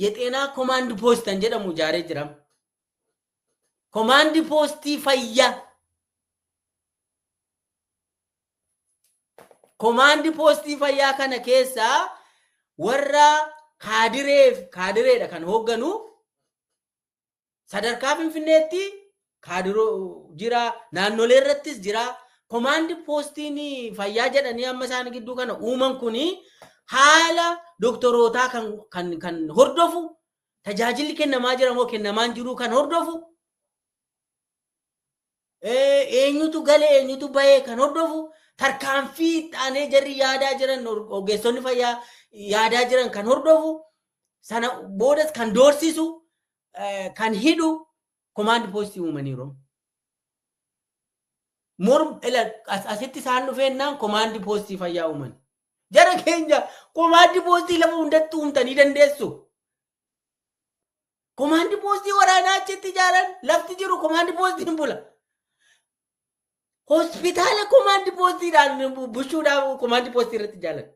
የጤና ኮማንድ ፖስት kan jedhamu ijaaree jira. Komaandi poostii fayyaa. Komaandi poostii fayyaa kana keessaa warra kaadireedha kan hoogganu sadarkaa Finfinneetti kaadiroo jira, naannolee irrattis jira. Komaandi poostiin fayyaa jedhanii amma isaan gidduu kana uuman kuni haala doktorootaa kan hordofu, tajaajilli kennamaa jira moo kennamaa hin jiru kan hordofu, eenyutu galee eenyutu bahee kan hordofu, tarkaanfii xaanee jarri yaadaa jiran ogeessonni fayyaa yaadaa jiran kan hordofu, sana boodas kan doorsisu, kan hidhu komaandi poostii uumaniiru. Morm asitti isaan dhufeennaan komaandi poostii fayyaa uuman. Jara keenya komaandi poostii lafa hundatti uumtanii dandeessu. Komaandi poostii waraanaa achitti ijaaran lafti jiru komaandi poostiin bula. Hospitaala komaandi poostiidhaan bulchuudhaaf komaandi poostii irratti ijaaran.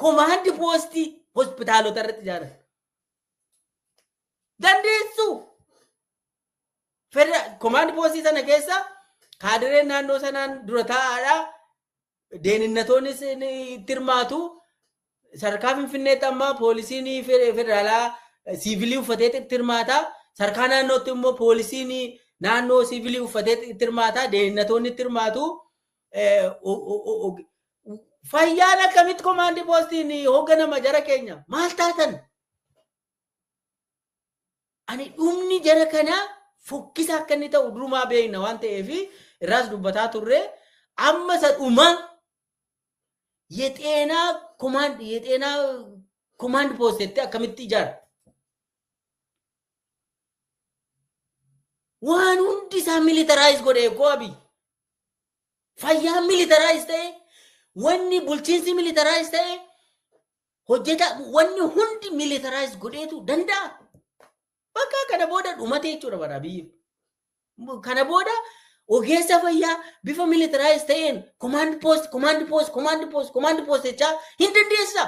Komaandi poostii hospitaalota irratti ijaaran. Dandeessu. Komaandi poostii sana keessa kaadireen naannoo sanaan dura taa'aadha. Deeninnatoonis itti hirmaatu. Sadarkaa Finfinneetti amma poolisiin federaalaa siivilii uffatee itti hirmaata. Sadarkaa naannootti immoo poolisiin naannoo siivilii uffatee itti hirmaata. Deeninnatoonni itti hirmaatu. Fayyaan akkamitti komaandi poostiin hoogganama jara keenya? Maal taatan? Ani dhumni jara kanaa fokkisa akka inni ta'u durumaa beekna waan ta'eef irraas dubbataa turre. Amma isa dhuma የጤና ኮማንድ ፖስት jettee akkamitti ijaara? Waan hundi isaa militarize godhe koo Abiy. Fayyaan militarize ta'e, wanni bulchiinsi militarize ta'e, hojjeta wanni hundi militarize godheetu danda'a. Bakka kana booda dhumate jechuudha bara biyyi. Kana booda ogeessa fayyaa bifa militarize ta'een command post, command post, command post, command post jechaa hin dandeessa.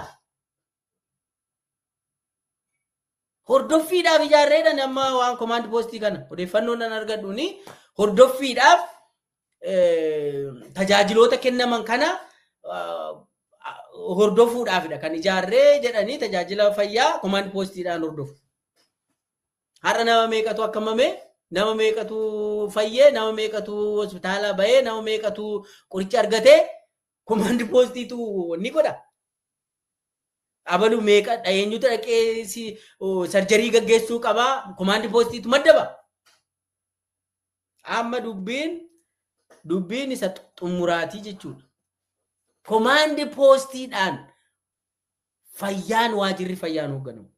Hordoffiidhaaf ijaarreedhaan amma waan command postii kana odeeffannoo nan argadhuuni hordoffiidhaaf tajaajiloota kennaman kana hordofuudhaafidha kan ijaarree jedhanii tajaajila fayyaa command postiidhaan hordofu. Har'a nama meeqatu akkamame, nama meeqatu fayyee, nama meeqatu hospitaala bahee, nama meeqatu qoricha argatee command postiitu ni godha. Abalu meeqa eenyutu dhaqee sarjarii gaggeessuu qabaa, command postiitu maddaba. Amma dubbiin isa xumuraatii jechuudha. Command postiidhaan fayyaan waajirri fayyaan hoogganamu.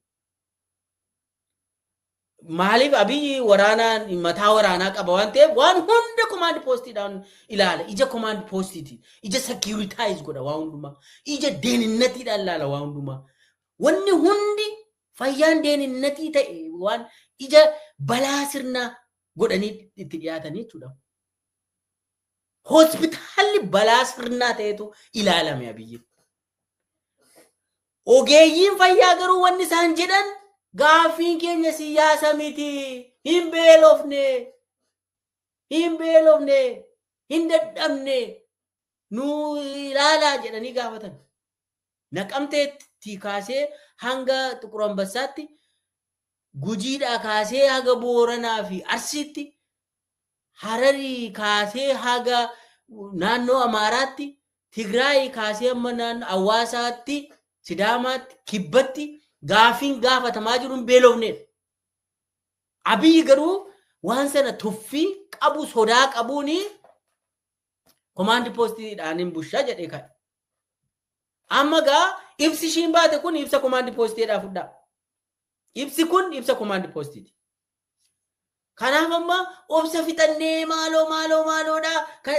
Maaliif Abiyyi waraanaan mataa waraanaa qaba waan ta'eef waan hunda command postiidhaan ilaala. Ija command postiiti. Ija securitize godha waan hundumaa. Ija deeninatiidhaan ilaala waan hundumaa. Wanni hundi fayyaan deeninatii ta'e waan ija balaa sirnaa godhanii itti dhiyaatanii jechuudha. Hospitaalli balaa sirnaa ta'etu ilaalame Abiyyi. Ogeeyyiin fayyaa garuu wanni isaan jedhan gaaffiin keenya siyaasa miti. Hin beelofne. Hin beelofne. Hin dadhabne. Nu ilaalaa jedhanii gaafatan. Naqamteetti kaasee hanga Xuqur Ambassaatti, Gujiidhaa kaasee haga Booranaa fi Arsiitti, Hararii kaasee haga naannoo Amaaraatti, Tigraay kaasee hamma naannoo Hawaasaatti, Sidaamaatti, Kibbatti gaaffiin gaafatamaa jiru hin beelofnedha. Abiyyi garuu waan sana tuffii qabu sodaa qabuuni komaandi poostiidhaan hin bushaa jedhee ka'e. Amma gaa ibsi ishiin baate kun ibsa komaandi poostiidhaa fudhaa. Ibsi kun ibsa komaandi poostiiti. Kanaaf amma obsa fixannee maaloo maaloo maaloodha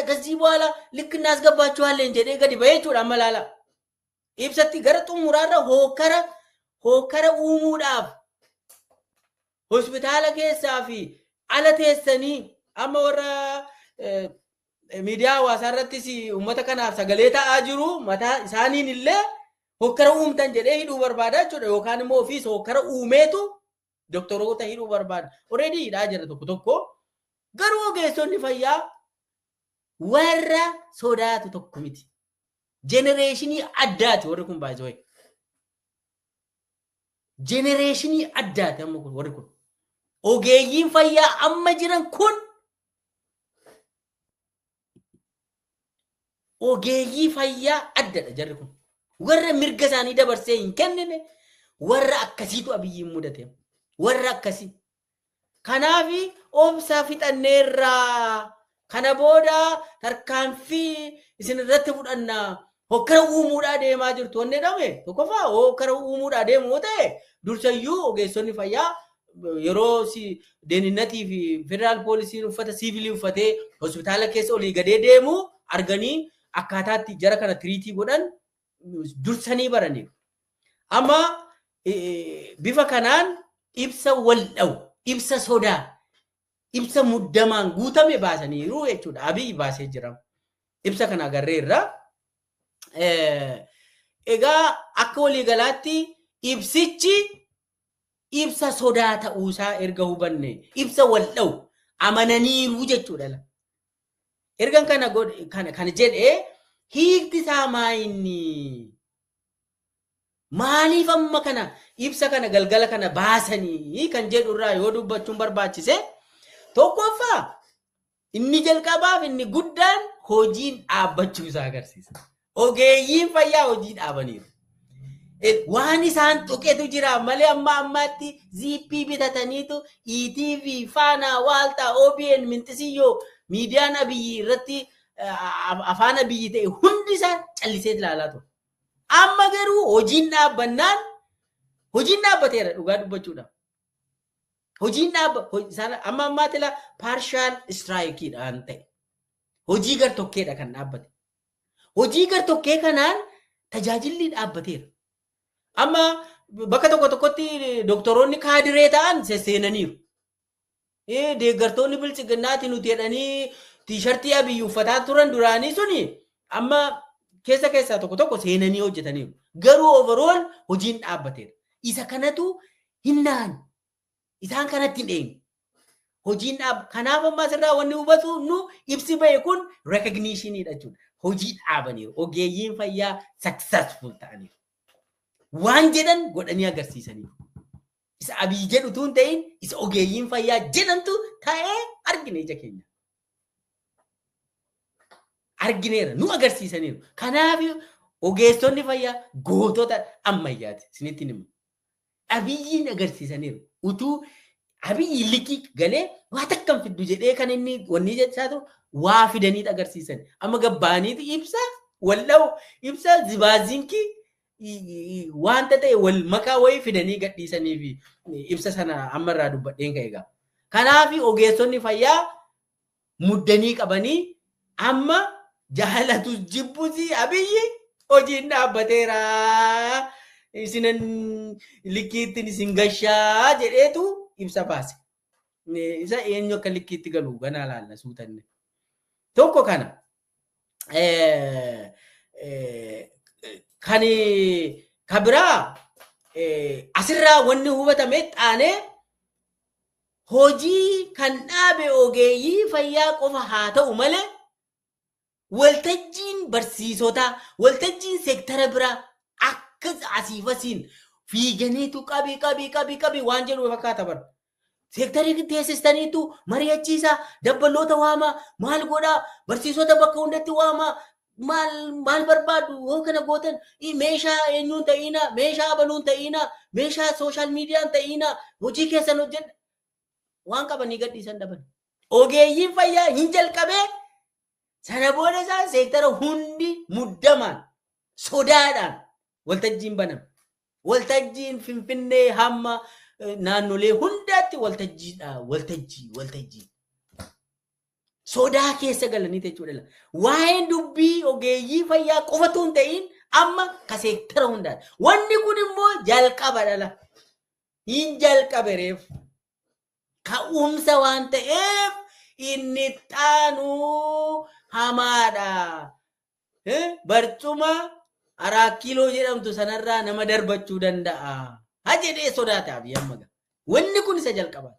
ከዚህ በኋላ ልክ እናስገባችኋለን jedhee gadi bahee jechuudha amma laala. Ibsatti gara xumuraarra hokkara uumuudhaaf hospitaala keessaa fi ala teessanii amma warra miidiyaa hawaasaa irrattis uummata kanaaf sagalee ta'aa jiru mataa isaaniin illee Hokkara uumtan jedhee hidhuu barbaada jechuudha. Yookaan immoo ofiis hokkara uumeetu doktoroota hidhuu barbaada. Already hidhaa jira tokko tokko. Garuu ogeessonni fayyaa warra sodaatu tokko miti. Generation addaati warri kun baay'ee. Generation addaati amma kun warri kun. Ogeeyyiin fayyaa amma jiran kun ogeeyyii fayyaa addadha jarri kun. Warra mirga isaanii dabarsee hin kennine warra akkasiitu Abiyyiin mudate. Warra akkasii. Kanaaf obsa fixanneerraa kana booda tarkaanfii isin irratti fudhannaa. Hokkara uumuudhaa deemaa jirtu wanni jedhame tokkoffaa hokkara uumuudhaa deemu yoo ta'e dursayyuu ogeessonni fayyaa yeroo deeninnatii fi federaal poolisiin uffata siivilii uffatee hospitaala keessa olii gadee deemu arganii akkaataatti jara kana tiriitii godhan dursanii baraniiru. Amma bifa kanaan ibsa wal dha'u, ibsa sodaa, ibsa muddamaan guutame baasaniiru jechuudha. Abiyyi baasee jira. Ibsa kana agarreerra. Egaa akka waliigalaatti ibsichi ibsa sodaa ta'uusaa erga hubanne ibsa wal dha'u amananiiru jechuudha. Ergan kana jedhee hiikti isaa maayinni maaliif amma kana ibsa kana galgala kana baasanii kan jedhu irraa yoo dubbachuun barbaachise tokkoffaa inni jalqabaaf inni guddaan hojiin dhaabbachuu isaa agarsiisa. Ogeeyyiin fayyaa hojii dhaabaniiru. Waan isaan tuqetu jira malee amma ammaatti ziippii bitataniitu ETV, Faanaa, Waaltaa, OBN, Mintisiyyoo miidiyaan Abiyyi irratti afaan Abiyyi ta'e hundi isaa callisee ilaalaa ture. Amma garuu hojiin dhaabbannaan hojiin dhaabbateera dhugaa dubbachuudhaaf. Hojiin dhaabba amma ammaatti la paarshaal istiraayikiidhaan ta'e. Hojii gar-tokkeedha kan dhaabbate. Hojii gar-tokkee kanaan tajaajilli dhaabbateera. Amma bakka tokko tokkotti doktoroonni kaadiree ta'an sesseenaniiru. Deeggartoonni bilchiginnaati nuti jedhanii tiishartii Abiyyi uffataa turan duraanii suni amma keessa keessaa tokko tokko seenanii hojjetaniiru. Garuu overall hojiin dhaabbateera. Isa kanatu hin naan. Isaan kanatti hin eenyu. Hojiin dhaab kanaaf amma asirraa wanni hubatu nu ibsi bahe kun recognitionidha jechuudha. Hojii dhaabaniiru. Ogeeyyiin fayyaa successful ta'aniiru. Waan jedhan godhanii agarsiisaniiru. Isa Abiyyi jedhutu hin ta'in isa ogeeyyiin fayyaa jedhantu ta'ee argine ija keenya. Argineera nu agarsiisaniiru. Kanaaf ogeessonni fayyaa gootota ammayyaati isinitti himu. Abiyyiin agarsiisaniiru. Utuu Abiyyi likii galee waa takka hin fiddu jedhee kan inni wanni jechaa ture waa fidanii agarsiisan. Amma gabbaaniitu ibsa wal dha'u ibsa zibaazinkii wanta ta'e wal makaa wayii fidanii gadhiisanii fi ibsa sana ammarraa dubbadheen ka'e egaa. Kanaaf ogeessonni fayyaa muddanii qabanii amma jaalatus jibbusi Abiyyi hojiin dhaabbateera. Isinan likkiittiin isin gashaa jedheetu ibsa baase. Isa eenyu akka likkiitti galu ganaa laalla suutanne. Tokko kana. Kan kabiraa asirraa wanni hubatame xaanee hojii kan dhaabe ogeeyyii fayyaa qofa haa ta'u malee waltajjiin barsiisotaa, waltajjiin seektara biraa akka asiif asiin fiiganiitu qabi qabi qabi qabi waan jedhu fakkaata bara. Seektarii teessistaniitu mari'achiisaa, dabballoota waamaa, maal godhaa, barsiisota bakka hundatti waamaa, maal maal barbaadu yoo kana gootan meeshaa eenyuun ta'inaa, meeshaa abaluun ta'inaa, meeshaa sooshaal miidiyaan ta'inaa, hojii keessan hojjedha. Waan qabanii gadhiisan dhaban. Ogeeyyiin fayyaa hin jalqabee sana booda isaan seektara hundi muddamaan sodaadhaan waltajjiin baname. Waltajjiin Finfinnee hamma naannolee hundaatti waltajjiidha. Waltajjii waltajjii. Sodaa keessa galanii jechuudha. Waa'een dubbii ogeeyyii fayyaa qofatu hin ta'in amma ka seektara hundaati. Wanni kun immoo jalqaba dhala. Hin jalqabe reef. Ka'umsa waan ta'eef inni xaanuu hamaadha. Barcuma Araa kiiloo jedhamtu sanarraa nama darbachuu danda'a. Ha jedhee sodaata Abiyyi amma. Wanni kun isa jalqaba.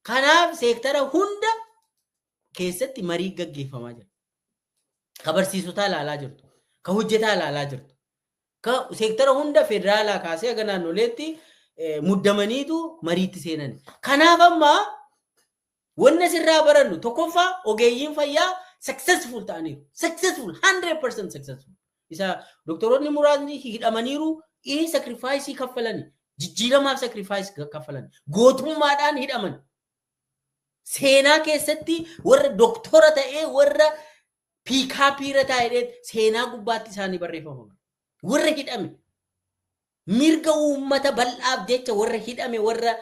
Kanaaf seektara hunda keessatti marii gaggeeffamaa jira. Ka barsiisotaa ilaalaa jirtu. Ka hojjetaa ilaalaa jirtu. Ka seektara hunda federaalaa kaasee haga naannoleetti muddamaniitu mariitti seenan. Kanaaf amma wanni asirraa barannu tokkoffaa ogeeyyiin fayyaa successful ta'aniiru. Successful, 100% successful. Isa doktoroonni muraasni hidhamaniiru, sacrifice kaffalani. Jijjiiramaaf sacrifice kaffalan. Gootummaadhaan hidhaman. Seenaa keessatti warra doktora ta'ee warra piikaapiira taa'ee seenaa gubbaatti isaanii barreeffama. Warra hidhame. Mirga uummata bal'aaf jecha warra hidhame, warra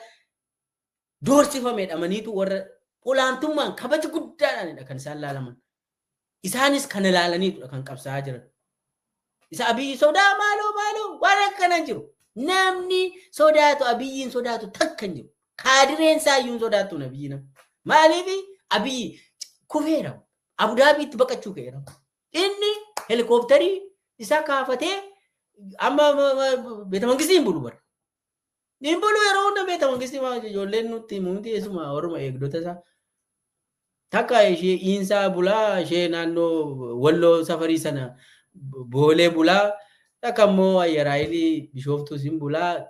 doorsifame hidhamaniitu warra olaantummaan kabaja guddaadhaanidha kan isaan laalaman. Isaanis kana laalaniitudha kan qabsaa'aa jiran. Isa Abiyyi sodaa maaloo maaloo waan akkanaa jiru. Namni sodaatu Abiyyiin sodaatu takka hin jiru. Kaadireen isaayyuu hin sodaattu Abiyyi nama. Maaliif Abiyyi kufeera. Abudaabiitti baqachuu ka'eera. Inni helikoophtarii isaa kaafatee amma beeta mangistii hin bulu bara. Hin bulu yeroo hunda beeta mangistii ijoolleen nutti himumti eessuma warruma eegdota isaa. Takka ishee iinsaa bulaa, ishee naannoo Walloo safarii sana Boolee bulaa, takka immoo Ayyaraayilii Bishooftuu sin bulaa.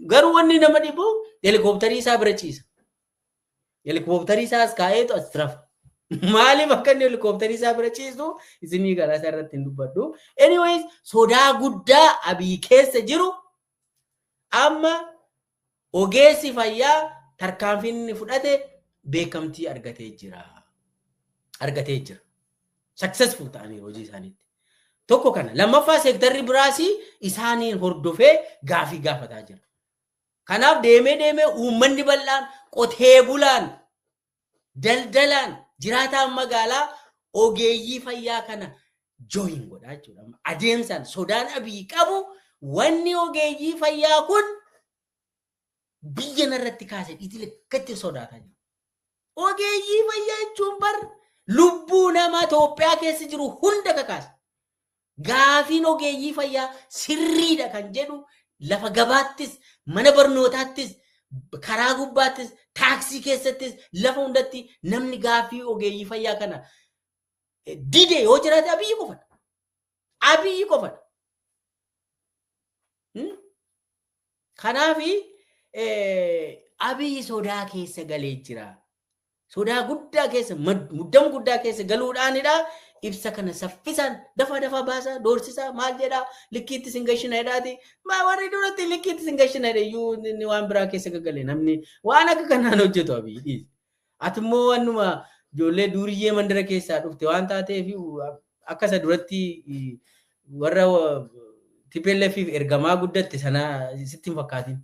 Garuu wanni nama dhibu helikoophtarii isaa bira ciisa. Helikoophtarii isaas kaa'eetu as rafa. Maaliif akka inni helikoophtarii isaa bira ciisu isinii garaa isaa irratti hin dubbadhu. Anyways, sodaa guddaa Abiyyi keessa jiru amma ogeessi fayyaa tarkaanfii inni fudhate beekamtii argatee jira. Argatee jira. Successful ta'anii hojii isaaniitti. Tokko kana. Lammaffaa seektarri biraas isaaniin hordofee gaafii gaafataa jira. Kanaaf deemee deemee uummanni bal'aan, qotee bulaan, daldalaan, jiraataan magaalaa ogeeyyii fayyaa kana join godhaa jechuudha. Adeemsaan sodaan Abiyyi qabu wanni ogeeyyii fayyaa kun biyya narratti kaase dhiitii lakkatti sodaataa jiru. Ogeeyyii fayyaa jechuun bar lubbuu nama Itoophiyaa keessa jiru hunda kakaasa. Gaafiin ogeeyyii fayyaa sirriidha kan jedhu lafa gabaattis, mana barnootaattis, karaa gubbaattis, taaksii keessattis, lafa hundatti namni gaafii ogeeyyii fayyaa kana dide yoo jiraate Abiyyi qofadha. Abiyyi qofadha. Kanaafi Abiyyi sodaa keessa galee jira. Sodaa guddaa keessa, muddama guddaa keessa galuudhaanidha. Ibsa kana saffisaan dafa dafa baasaa, doorsisaa, maal jedhaa, likkiitti sin gashina jedhaati. Warri duratti likkiitti sin gashina jedhe iyyuu inni waan biraa keessa gagale namni waan akka kanaan hojjetu Abiyyi dhiisi. Ati immoo wannuma ijoollee duuriyyee mandara keessaa dhufte waan taateef akka isa duratti warra TPLF ergamaa guddatte sana sitti hin fakkaatin.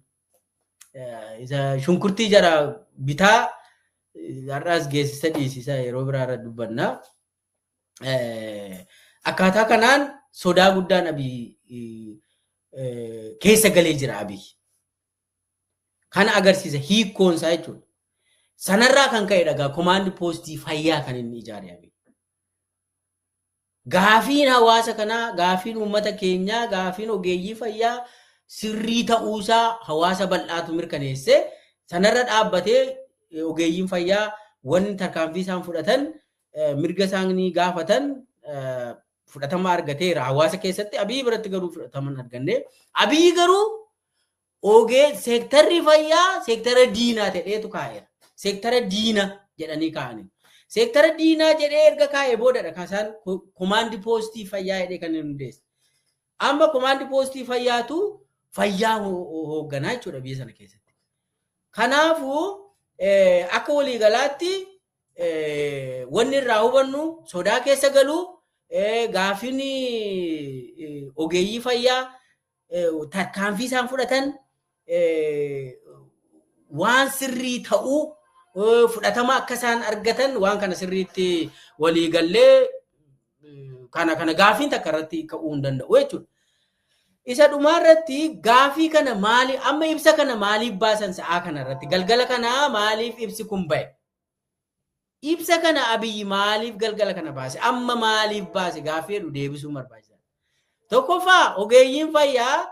Isa shunkurtii jara bitaa har'aas geessisa dhiisisa yeroo biraa irra dubbanna. Akkaataa kanaan sodaa guddaan Abiyyi keessa galee jira Abiyyi. Kana agarsiisa hiikkoon isaa jechuudha. Sanarraa kan ka'e dhagaa komaandi poostii fayyaa kan inni ijaare Abiyyi. Gaafiin hawaasa kanaa, gaafiin uummata keenyaa, gaafiin ogeeyyii fayyaa sirrii ta'uusaa hawaasa bal'aatu mirkaneesse. Sanarra dhaabbatee ogeeyyiin fayyaa wanni tarkaanfii isaan fudhatan, mirga isaanii gaafatan fudhatama argateera hawaasa keessatti. Abiyyi biratti garuu fudhatama hin arganne. Abiyyi garuu seektarri fayyaa seektara diinaa ta'eetu kaa'eera. Seektara diinaa jedhanii kaa'anii. Seektara diinaa jedhee erga kaa'ee boodadha kan isaan komaandi poostii fayyaa jedhee kan inni hundeesse. Amma komaandi poostii fayyaatu fayyaa hoogganaa jechuudha biyya sana keessatti. Kanaafuu akka waliigalaatti wanni irraa hubannu sodaa keessa galuu, gaafiin ogeeyyii fayyaa tarkaanfii isaan fudhatan waan sirrii ta'uu, fudhatama akka isaan argatan waan kana sirriitti waliigallee kana gaafiin takka irratti ka'uu hin danda'u jechuudha. Isa dhumaarratti gaafii kana maali amma ibsa kana maaliif baasan sa'aa kana irratti galgala kana maaliif ibsi kun ba'e? Ibsa kana Abiyyi maaliif galgala kana baase? Amma maaliif baase? Gaaffii jedhu deebisuun barbaachisaadha. Tokkoffaa, ogeeyyiin fayyaa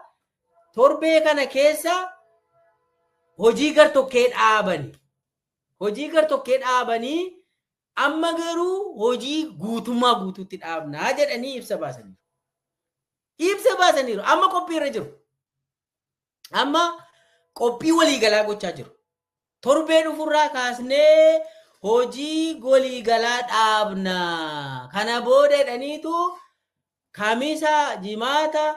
torbee kana keessa hojii gartokkee dhaabani. Hojii gartokkee dhaabanii amma garuu hojii guutummaa guutuutti dhaabnaa jedhanii ibsa baasaniiru. Ibsa baasaniiru. Amma qophii irra jiru. Amma qophii waliigalaa gochaa jiru. Torbee dhufurraa kaasnee hojii waliigalaa dhaabna. Kana booda jedhaniitu Kamisa, Jimaata,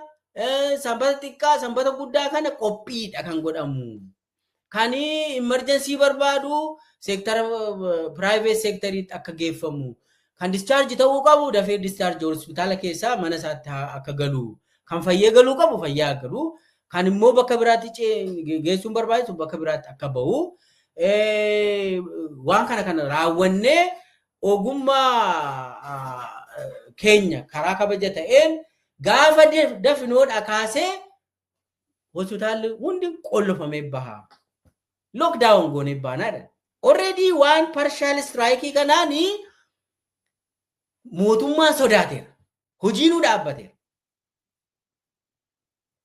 Sanbata xiqqaa, Sanbata guddaa kana qophiidha kan godhamu. Kan emergency barbaadu seektara private sectoriitti akka geeffamu. Kan discharge ta'uu qabu dafee discharge hospitaala keessaa mana isaatti akka galu. Kan fayyee galuu qabu fayyaa galu. Kan immoo bakka biraatti geessuun barbaachisu bakka biraatti akka bahu. Waan kana kana raawwannee ogummaa keenya karaa kabaja ta'een gaafa dafinoodha kaasee hospitaalli hundi qollofamee baha. Lockdown goonee baanaadha. Already waan partial strike kanaani mootummaan sodaateera. Hojiinuu dhaabbateera.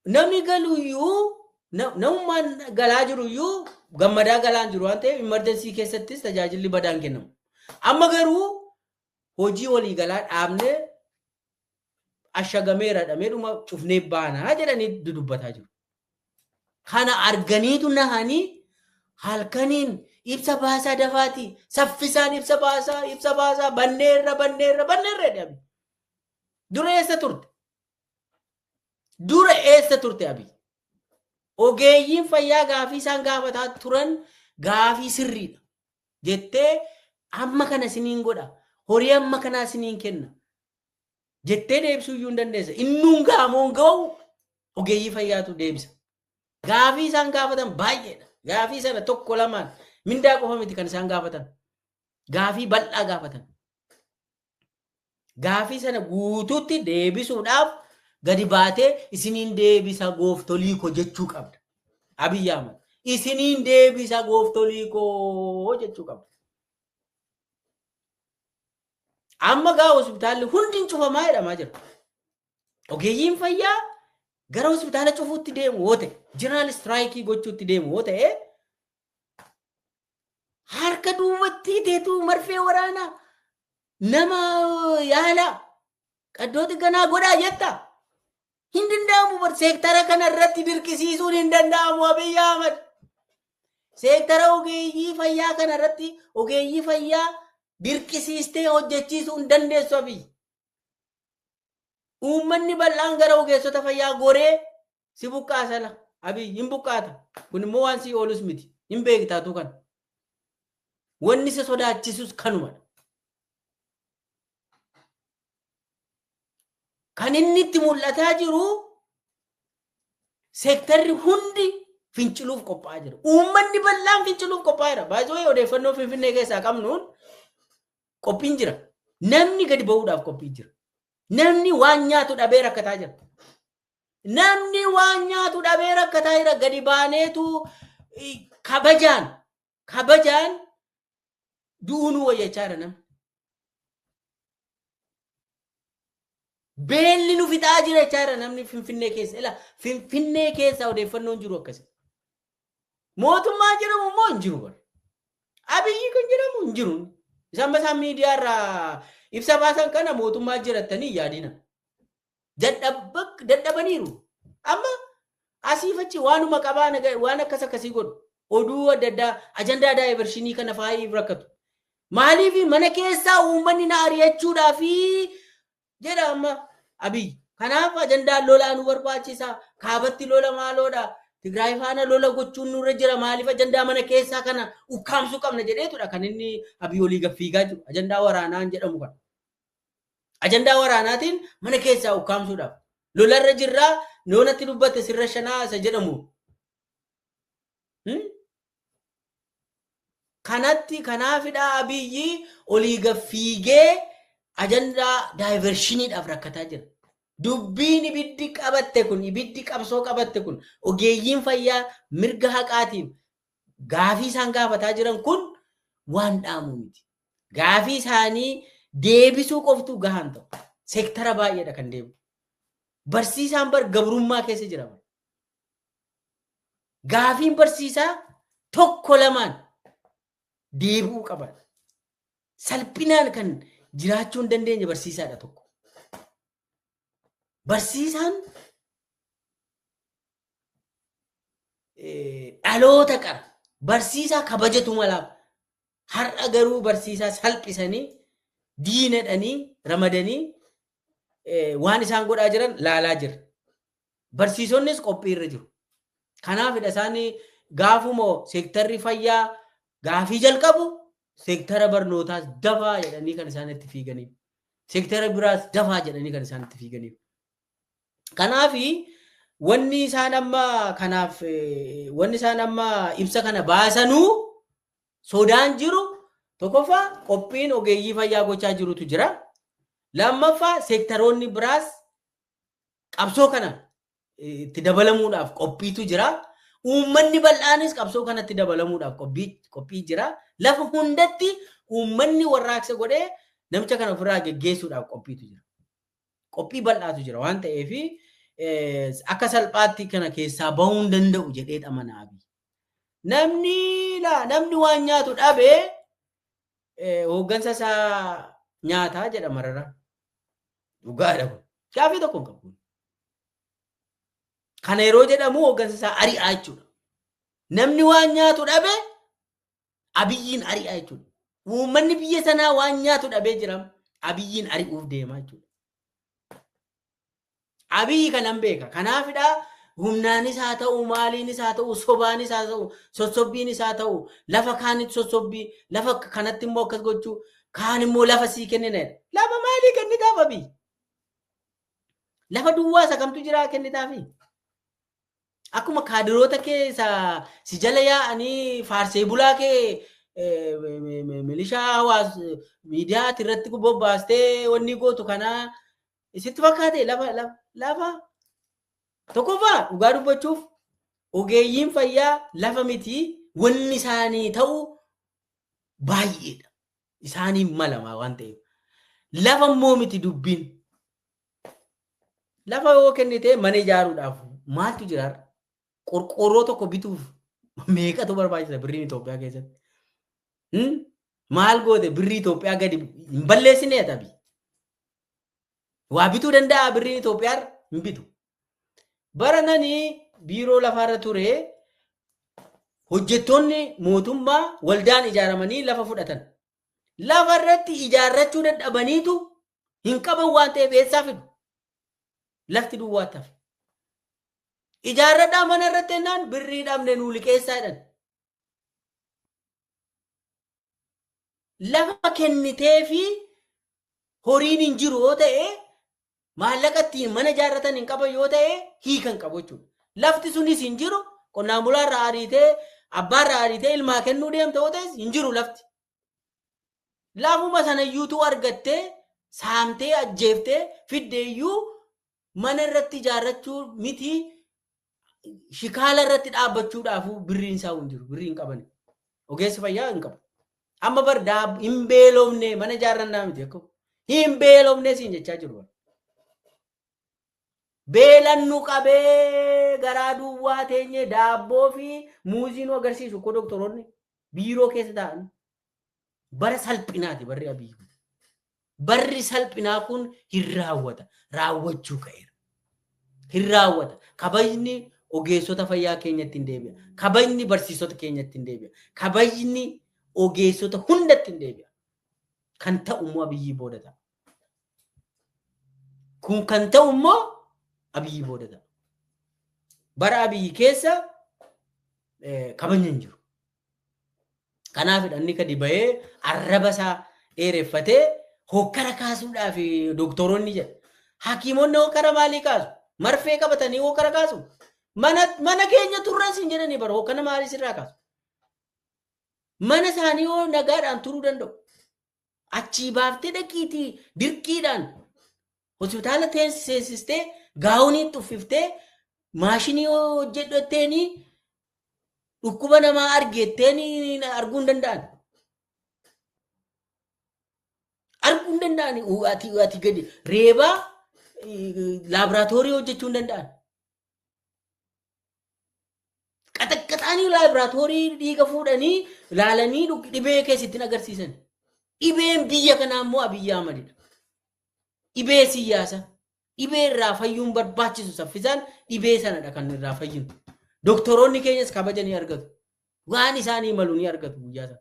Namni galuyyuu, namummaan galaa jiruyyuu gammadaa galaan jiru waan ta'eef emergency keessattis tajaajilli badaan kennamu. Amma garuu hojii waliigalaa dhaabnee ashagameera dhamee dhuma cufnee baanaa jedhanii dudubbataa jiru. Kana arganiitu nahanii halkaniin ibsa baasaa dafaati. Saffisaan ibsa baasaa, ibsa baasaa, banneerra, banneerra, banneerra jedhame. Dura eessa turte? Dura eessa turte, Abiy? Ogeeyyiin fayyaa gaafii isaan gaafataa turan gaafii sirriidha jettee, amma kana isiniin godha, horii amma kanaa isiniin kenna jettee deebisuu iyyuu hin dandeessa. Innuun gaamoon ga'u ogeeyyii fayyaatu deebisa. Gaafii isaan gaafatan baay'eedha. Gaafii sana tokko lamaan mindaa qofa miti kan isaan gaafatan. Gaafii bal'aa gaafatan. Gaafii sana guutuutti deebisuudhaaf gadi baatee isiniin deebisa gooftolii koo jechuu qabda. Abiyyi Ahmad. Isiniin deebisa gooftolii koo jechuu qabda. Amma gaa hospitaalli hundi hin cufamaa jedhamaa jira. Ogeeyyiin fayyaa gara hospitaala cufuutti deemu yoo ta'e, general strike gochuutti deemu yoo ta'e, harka duubatti teetu marfee waraanaa nama yaala qaddoo xiqqanaa godhaa jetta. Hin danda'amu bar, seektara kana irratti dirqisiisuun hin danda'amu, Abiyyi Ahmad. Seektara ogeeyyii fayyaa kana irratti ogeeyyii fayyaa dirqisiistee hojjechiisuu hin dandeessu, Abiyyi. Uummanni bal'aan gara ogeessota fayyaa goree si buqqaasala. Abiyyi hin buqqaata. Kun immoo waan si oolus miti. Hin beektaatu kana. Wanni isa sodaachisus kanumadha. Kan inni itti mul'ataa jiru seektarri hundi finciluuf qophaa'aa jira. Uummanni bal'aan finciluuf qophaa'aa jira. Baay'ee odeeffannoo Finfinnee keessaa qabnuun qophiin jira. Namni gadi ba'uudhaaf qophiin jira. Namni waan nyaatu dhabee rakkataa jira. Namni waan nyaatu dhabee rakkataa jira. Gadi baaneetu kabajaan kabajaan du'uu nu wayyachaa jira namni. Beelli nu fixaa jira jechaa jira namni Finfinnee keessa. Ila Finfinnee keessa odeeffannoon jiru akkasi. Mootummaa jedhamu immoo hin jiru bara. Abiyyi kan jedhamu hin jiru. Isaan basaan miidiyaa irraa ibsa baasan kana mootummaa jirattanii yaadina. Dadhabaniiru. Amma asiif achi waanuma qabaa waan akkas akkasii godhu. Oduu adda addaa ajandaa diversion kana faayiif rakkatu. Maaliif mana keessaa uummanni na ari'achuudhaafi jedha amma Abiyyi. Kanaaf ajandaan lolaa nu barbaachisa. Kaabatti lola maaloodha. Tigraay faana lola gochuun nurra jira. Maaliif ajandaa mana keessaa kana ukkaamsuu qabna jedheetudha kan inni Abiyyi olii gaffiigaa jiru. Ajandaa waraanaan jedhamu kana. Ajandaa waraanaatiin mana keessaa ukkaamsuudhaaf. Lolarra jirraa, loonatti dubbatte sirra shanaa isa jedhamu. Kanatti kanaafidha Abiyyi olii gaffiigee ajandaa diversioniidhaaf rakkataa jira. Dubbiin ibiddi qabatte kun, ibiddi qabsoo qabatte kun, ogeeyyiin fayyaa mirga haqaatiif gaafii isaan gaafataa jiran kun waan dhaamu miti. Gaafii isaanii deebisuu qoftu gahaan ta'u. Seektara baay'eedha kan deemu. Barsiisaan bar gabrummaa keessa jira. Gaafiin barsiisaa tokko lamaan deebi'uu qaba. Salphinaan kan jiraachuu hin dandeenye barsiisaadha tokko. Barsiisaan dhaloota qara. Barsiisaa kabajatu malaaf. Har'a garuu barsiisaa salphisanii diinadhanii ramadanii waan isaan godhaa jiran laalaa jira. Barsiisonnis qophiirra jiru. Kanaafidha isaan gaafuma seektarri fayyaa gaafii jalqabu seektara barnootaas dafaa jedhanii kan isaan itti fiiganiif. Seektara biraas dafaa jedhanii kan isaan itti fiiganiif. Kanaafi wanni isaan amma kanaaf wanni isaan amma ibsa kana baasanuu sodaan jiru tokkoffaa qophiin ogeeyyii fayyaa gochaa jirutu jira. Lammaffaa seektaroonni biraas qabsoo kana itti dabalamuudhaaf qophiitu jira. Uummanni bal'aanis qabsoo kanatti dabalamuudhaaf qophii jira. Lafa hundatti uummanni warraaqsa godhee namicha kana ofirraa geggeessuudhaaf qophiitu jira. Qophii bal'aatu jira waan ta'eef akka salphaatti kana keessaa bahuu hin danda'u jedhee amana Abiy. Namni waan nyaatu dhabee hooggansa isaa nyaataa jedha Mararaan. Dhugaadha kun. Gaaffii tokko hin qabu. Kana yeroo jedhamu hooggansa isaa ari'aa jechuudha. Namni waan nyaatu dhabe Abiyyiin ari'aa jechuudha. Uummanni biyya sanaa waan nyaatu dhabee jira Abiyyiin ari'uuf deemaa jechuudha. Abiyyi kanan beeka. Kanaafidha humnaanis haa ta'u, maaliinis haa ta'u, sobaanis haa ta'u, sossobbiinis haa ta'u, lafa kaanitti sossobbii, lafa kanatti immoo akkas gochuu, kaan immoo lafa sii kennina. Lafa maalii kennitaaf Abiyyi? Lafa duwwaa isa kamtu jiraa kennitaafi? Akkuma kaadiroota keessa si jala yaa'anii faarsee bulaa kee milishaa hawaas miidiyaa irratti bobbaastee wanni gootu kanaa isitti fakkaate lafa lafa tokkoffaa dhugaa dubbachuuf ogeeyyiin fayyaa lafa miti wanni isaanii ta'u baay'eedha. Isaaniif malama waan ta'eef. Lafa immoo miti dubbiin. Lafa yoo kennite mana ijaaruudhaaf maaltu jira? Qorqoorroo tokko bituuf meeqatu barbaachisa birriin Itoophiyaa keessatti? Maal goote birrii Itoophiyaa gadi hin balleessinee tabi? Waa bituu danda'a birriin Itoophiyaa hin bitu. Bara nani biiroo lafaarra ture hojjettoonni mootummaa waldaan ijaaramanii lafa fudhatan. Lafa irratti ijaarrachuu dadhabaniitu hin qaban waan ta'eef eessaa fidu? Lafti duwwaa tafe. Ijaarradhaa mana irratti jennaan birrii dhabne nuu liqeessaa jedhan. Lafa kennitee fi horiin hin jiru yoo ta'e maallaqa ittiin mana ijaarratan hin qaban yoo ta'e hiika hin qabu jechuudha. Lafti sunis hin jiru qonnaan bulaarraa ariitee abbaarraa ariitee ilmaa kennuu deemta yoo ta'es hin jiru lafti. Lafuma sanayyuutu argattee saamtee ajjeeftee fiddeeyyuu mana irratti ijaarrachuu miti shikaala irratti dhaabbachuudhaaf birriin isaa hin jiru birrii hin qaban. Ogeessi fayyaa hin qabu. Amma bar hin beelofne mana ijaarrannaa miti akka hin beelofne siin jechaa jiru. Beelannu qabee garaa duwwaa teenye daabboo fi muuzii nu agarsiisu ko doktoroonni biiroo keessa taa'an. Bara salphinaati barri Abiyyi kun. Barri salphinaa kun hin raawwata. Raawwachuu ka'eera. Hin raawwata. Kabajni ogeessota fayyaa keenyatti hin deebi'a. Kabajni barsiisota keenyatti hin deebi'a. Kabajni ogeessota hundatti hin deebi'a. Kan ta'u immoo Abiyyi booda ta'a. Kun kan ta'u immoo Abiyyi booda ta'a. Bara Abiyyi keessa kabajni hin jiru. Kanaafidha inni gadi bahee arraba isaa dheereffatee hokkara kaasuudhaaf doktoroonni jedha. Hakiimonni hokkara maalii kaasu? Marfee qabatanii hokkara kaasu? Mana keenya turre siin jedhanii bara hokkana maalii sirraa kaasu? Mana isaanii yoo nagaadhaan turuu danda'u. Achii baaftee dhaqiitii dirqiidhaan hospitaala seensistee gaawunii uffiftee maashinii hojjedhatteenii dhukkuba namaa argetteen arguu hin danda'an. Arguu hin danda'ani ati gadi reebaa laaboraatoorii hojjechuu hin danda'an. Qaxaqqaxaanii laaboraatoorii dhiiga fuudhanii ilaalanii dhibee keessatti agarsiisan. Dhibeen biyya kanaa immoo Abiyyi Ahmadidha. Dhibee siyaasa. Dhibee irraa fayyuun barbaachisu saffisaan dhibee sanadha kan irraa fayyinu. Doktoroonni keenyas kabaja ni argatu. Waan isaanii malu ni argatu guyyaa sana.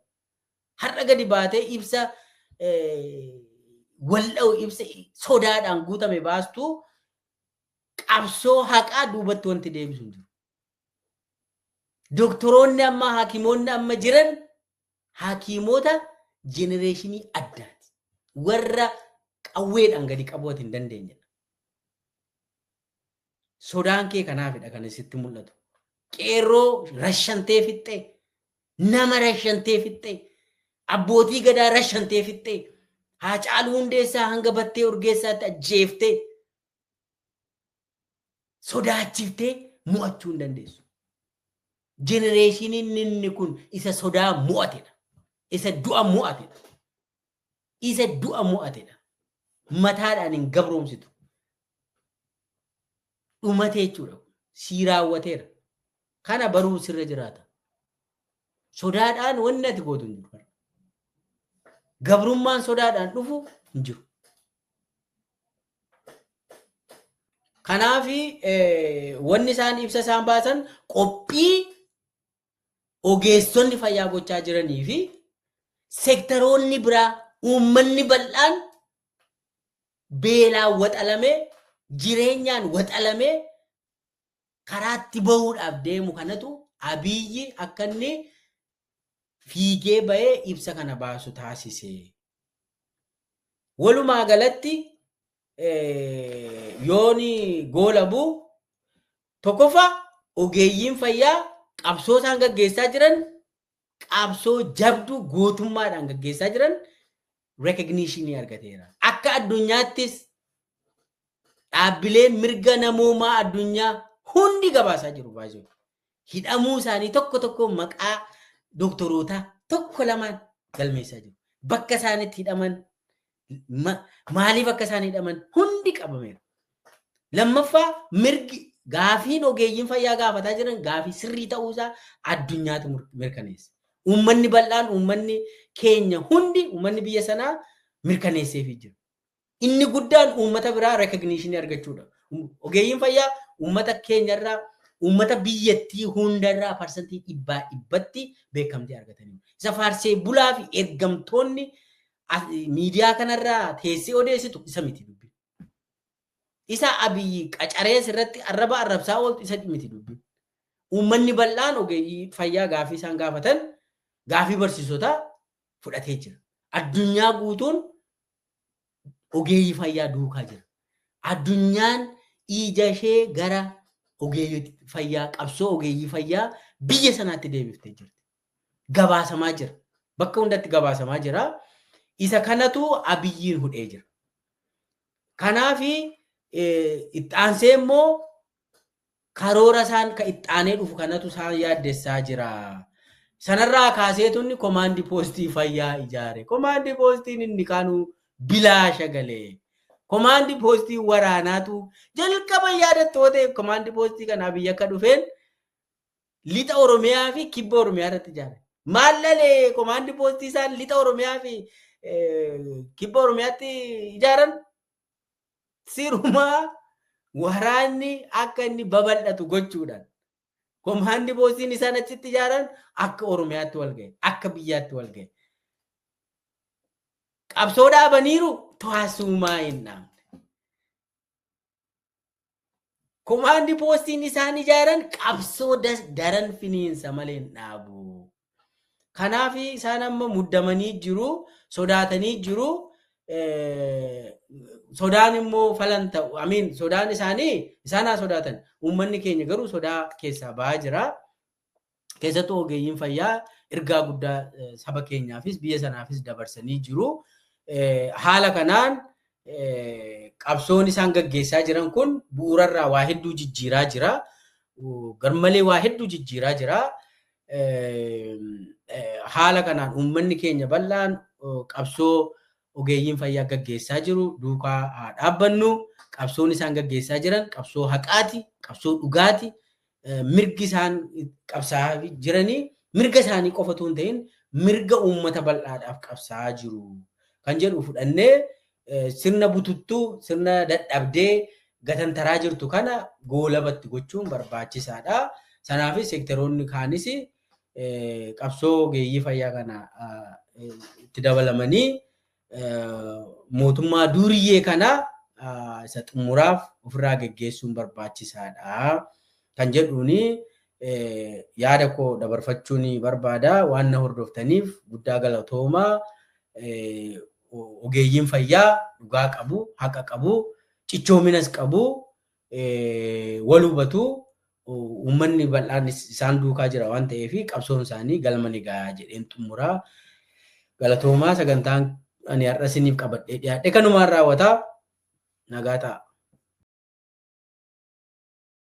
Har'a gadi baatee ibsa walda'u ibsa sodaadhaan guutame baastu qabsoo haqaa duubatti wanti deebisu hin jiru. Doktoroonni amma hakiimoonni amma jiran hakiimota jenereeshinii addaati. Warra qawweedhaan gadi qabuu hin dandeenyedha. Sodaan kee kanaafidha kan sitti mul'atu. Qeerroo rashantee fixxee, nama rashantee fixxee, abbootii gadaa rashantee fixxee, Haacaaluu Hundeessaa hanga Battee Urgeessaatti ajjeeftee sodaachiftee mo'achuu hin dandeessu. Jenereeshiniin inni kun isa sodaa mo'atedha. Isa du'a mo'atedha. Isa du'a mo'atedha. Mataadhaan hin gabroomsitu. Dhumate jechuudha. Sii raawwateera. Kana baruu sirra jiraata. Sodaadhaan wanni ati gootu hin jiru. Gabrummaan sodaadhaan dhufu hin jiru. Kanaaf wanni isaan ibsa isaan baasan qophii ogeessonni fayyaa gochaa jiranii fi seektaroonni biraa uummanni bal'aan beelaan waxalamee jireenyaan waxalamee karaatti bahuudhaaf deemu kanatu Abiyyi akka inni fiigee bahee ibsa kana baasu taasise. Walumaa galatti yooni goolabu tokkoffaa ogeeyyiin fayyaa qabsoo isaan gaggeessaa jiran qabsoo jabduu gootummaadhaan gaggeessaa jiran recognition argateera. Akka addunyaattis dhaabbileen mirga namoomaa addunyaa hundi gabaasaa jiru baay'ee. Hidhamuu isaanii tokko tokko maqaa doktoroota tokko lamaan galmeessaa jiru. Bakka isaanitti hidhaman maaliif akka isaan hidhaman hundi qabameera. Lammaffaa mirgi gaafiin ogeeyyiin fayyaa gaafataa jiran gaafii sirrii ta'uusaa addunyaatu mirkaneessa. Uummanni bal'aan uummanni keenya hundi uummanni biyya sanaa mirkaneesseefii jira. Inni guddaan uummata biraa recognition argachuudha. Ogeeyyiin fayyaa uummata keenyarraa uummata biyyattii hundarraa parsantii 100% beekamtii argataniiru. Isa faarsee bulaa fi ergamtoonni miidiyaa kanarraa teessee odeessitu isa miti dubbi. Isa Abiyyi qacarees irratti arraba arrabsaa ooltu isa miti dubbi. Uummanni bal'aan ogeeyyii fayyaa gaafii isaan gaafatan gaafii barsiisotaa fudhatee jira. Addunyaa guutuun ogeeyyii fayyaa duukaa jira. Addunyaan ija ishee gara ogeeyyii fayyaa qabsoo ogeeyyii fayyaa biyya sanaatti deebiftee jirti. Gabaasamaa jira. Bakka hundatti gabaasamaa jira. Isa kanatu Abiyyiin hudhee jira. Kanaaf itti aansee immoo karoora isaan kan itti aanee dhufu kanatu isaan yaaddessaa jira. Sanarraa kaaseetunni komaandii poostii fayyaa ijaare. Komaandii poostiin inni kaanuu bilaasha galee. Komaandii poostii waraanaatu jalqaba yaadattoo ta'e komaandii poostii kana Abiyyi akka dhufeen lixa Oromiyaa fi kibba Oromiyaa irratti ijaare. Maal lalee komaandii poostii isaan lixa Oromiyaa fi kibba Oromiyaatti ijaaran sirumaa waraanni akka inni babal'atu gochuudhaan komaandii poostiin isaan achitti ijaaran akka Oromiyaatti wal ga'e akka biyyaatti wal ga'e. Qabsoo dhaabaniiru taasisumaa hin dhaabne. Komaandii poostiin isaan ijaaran qabsoo daran finiinsa malee hin dhaabu. Kanaaf isaan amma muddamanii jiru, sodaatanii jiru. Sodaan immoo falan ta'u. Amiin sodaan isaanii isaan haa sodaatan. Uummanni keenya garuu sodaa keessaa bahaa jira. Keessattuu ogeeyyiin fayyaa ergaa guddaa saba keenyaafis biyya sanaafis dabarsanii jiru. Haala kanaan qabsoon isaan gaggeessaa jiran kun bu'uurarraa waa hedduu jijjiiraa jira. Garmalee waa hedduu jijjiiraa jira. Haala kanaan uummanni keenya bal'aan qabsoo ogeeyyiin fayyaa gaggeessaa jiru duukaa haa dhaabbannu. Qabsoon isaan gaggeessaa jiran qabsoo haqaati, qabsoo dhugaati. Mirgi isaan qabsaa'aa jiranii mirga isaanii qofa otoo hin ta'in mirga uummata bal'aadhaaf qabsaa'aa jiru kan jedhu fudhannee sirna bututtuu, sirna dadhabdee gatantaraa jirtu kana goolabatti gochuun barbaachisaadha. Sanaafis seektaroonni kaanis qabsoo ogeeyyii fayyaa kana itti dabalamanii mootummaa duriyyee kana isa xumuraaf ofirraa geggeessuun barbaachisaadha kan jedhuuni yaada koo dabarfachuun barbaada. Waan na hordoftaniif guddaa galatoomaa. Ogeeyyiin fayyaa dhugaa qabu, haqa qabu, cichoominas qabu, wal hubatu. Uummanni bal'aan isaan duukaa jira waan ta'eef qabsoon isaanii galma ni gahaa jedheen xumuraa. Galatoomaa, sagantaan ani har'a isiniif qabadhee dhiyaadhe kanumaan raawwataa. Nagaa ta'a.